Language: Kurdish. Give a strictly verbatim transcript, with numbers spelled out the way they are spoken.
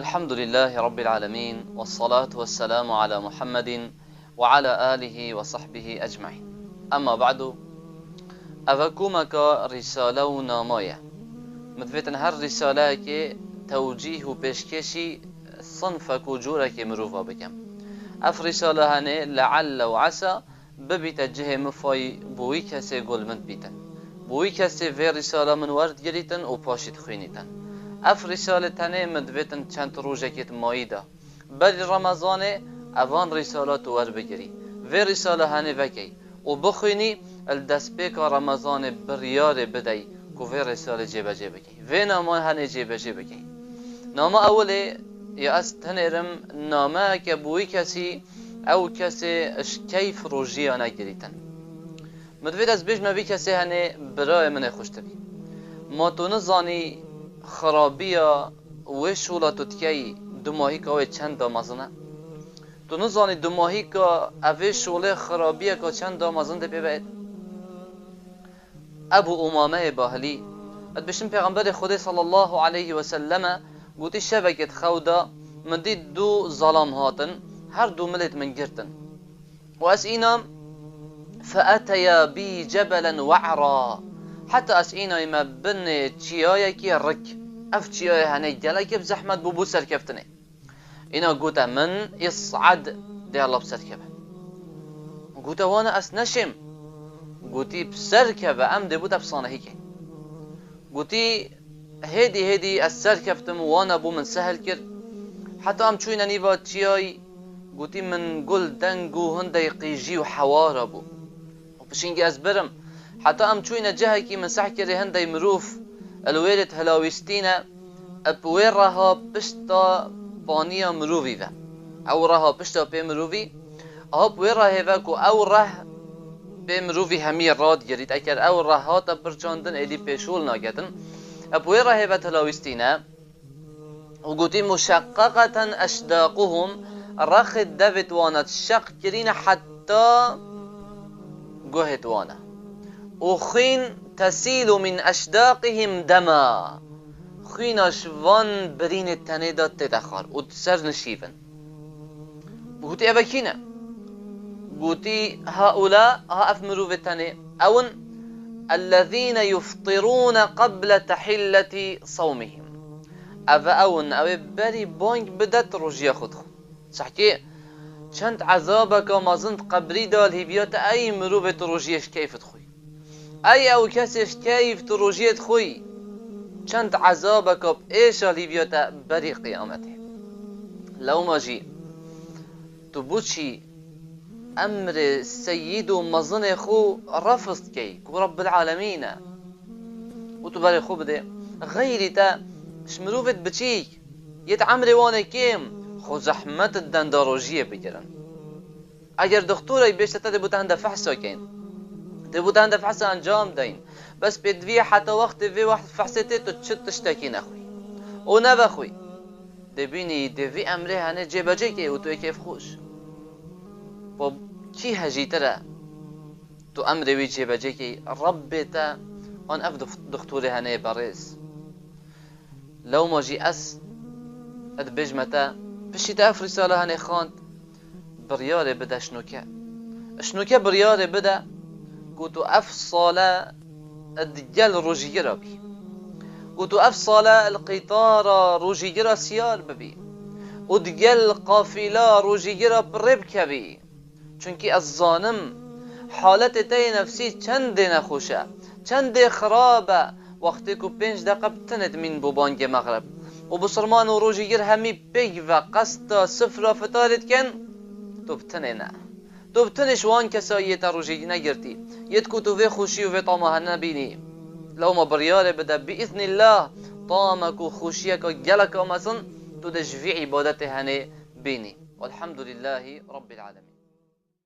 الحمد لله رب العالمين، والصلاة والسلام على محمد وعلى آله وصحبه أجمعين. أما بعد، eve komeka rîsale û nama ye. Min divêtin her rîsaleyekê tewcîh û pêşkêşî sinfek û corekê mirova bikim. Ev rîsale hene le'elle û esa bibîte cihê mifayî bo wî kesê ku li min dibîtin. Bo wî kesê vê rîsala min werdigirîtin û paşî dixwînîtin. Ev rîsale tenê min divêtin çend rojekê di mayî de. Berî Remezanê evan rîsala tu werbigirî. Vê rîsala henê vekey û bixwînî, li destpêka Remezanê biryarê bidey ku vê rîsalê cêbecê bikey. Vê nama henê cêbecê bikey. Nama ewilê ya ez tinêrim nameyeke bo wî kesî, ew kesê ji keyf rojiya negirîtin. Min divêt ez bêjme vî kesê henê birayê min ê xweştirî. Ma tu nizanî xirabiya wê şola tu dikeyî dumahîka wê çend da mezin e? Tu nizanî dumahîka evê şolê xirabiyeka çend da mezin dê pê ve? Ebu Umameyê Bahilî, dibêjin Pêxemberê Xwedê sallallahu aleyhi ve selleme gotî, şevekê di xew de min dît du zalam hatin, her du milêt min girtin. Û ez îna, feeteya bî cebelen we'ra. Heta ez înayî me binê çiyayekî rik. Ev çiyayê henê gelekî bi zehmet bû bo serkeftinê. Îna gote min, "Îs'ad, dê Allah bi ser keve." Gote, "Wana ez neşêm." Gotî, "Bi ser keve, em dê bo te bi sanehî keyn." Gotî, "Hêdî hêdî ez ser keftim, wana bo min sehil kir. Heta em çûyne nîva çiyayî, gotî min gul deng û hindey qîjî û hewara bû. Û pişingî ez birim. Heta em çûyne cihekî min seh kirê hindey mirov li wêrê hilawîstîne, bi wê reha pişta paniya mirovî ve." Ew reha pişta pê mirovî, aha bi wê rehê ve ku ew reh pê mirovî hemî radigirît. Eger ew reh hate pirçandin, êdî pê şol naketin. Bi wê rehê ve hilawîstîne û gotî, "Muşeqqaqeten eşdaquhum", rexê devêt wana şeq kirîne heta guhêt wana. Û xwîn, "tesîlu min eşdaqihim dema", xwîna ji van birînê tenê de tê de xar û di ser nişîvin. Gotî, "Eve kî ne?" Gotî, "Haula, ha ev mirovê tenê, ew in, ellezîne yuftirûne qeble tehilleti sawmihim." Eve ew in, ew ê berî bang bide tu rojiya xwe dixwin. Sehkê çend ezabeka mezin di qebrî de li hîviya te, ey mirovê tu rojiyê ji keyf dixwî. Ey ew kesê ji keyf tu rojiyê dixwî, çend ezabeka bi êşa li hîviya te berî qiyametê. Lewma jî tu bo çî emrê seyîd û mezinê xwe refz dikey ku Rabbil Alemîn e û tu berê xwe bidê? Xeyrî te ji mirovêt biçîk, yê di emrê wan ê kêm, xwe zehmet diden da rojiyê bigirin. Eger dixtorek bêjte te dê bo te hinde fehsa keyn, dê bo te hinde fehsa encam deyn, bes pêdivî heta wextê vê wext fehsê tê tu çi tiştekî nexwî û nevexwî. Dê bînî, dê vî emrê henê cêbecê key û tu yê kêfxweş. Bo kî hejîtir e tu emrê wî cêbecê key, Rebbê te an ev dux-, dixtorê henê berêz? Lewma jî ez dibêjme te, piştî te ev rîsale henê xwend, biryarê bide şnoke. Şnoke biryarê bide ku tu ev sale di gel rojîgira bî. Ku tu ev sale li qîtara rojîgira siyar bibî û di gel qafîla rojîgira bi rê bikevî. Çunkî ez zanim haletê te yê nefsî çendê nexweş e, çendê xirab e, wextê ku pênc deqe bi tinê dimîn bo bangê mexrib û bisilman û rojîgir hemî pêk ve qesta sifra fitarê dikin, tu bi tinê ne. Tu bi tinê ji wan kesayiyê te rojî negirtî, yêt ku tu vê xweşî û vê tama hene nebînî. Lewma biryarê bide, bi îznillah, tamek û xweşiyeka geleka mezin tu dê ji vî îbadetê henê bînî. Welhamdulillahî Rabbil Alemîn.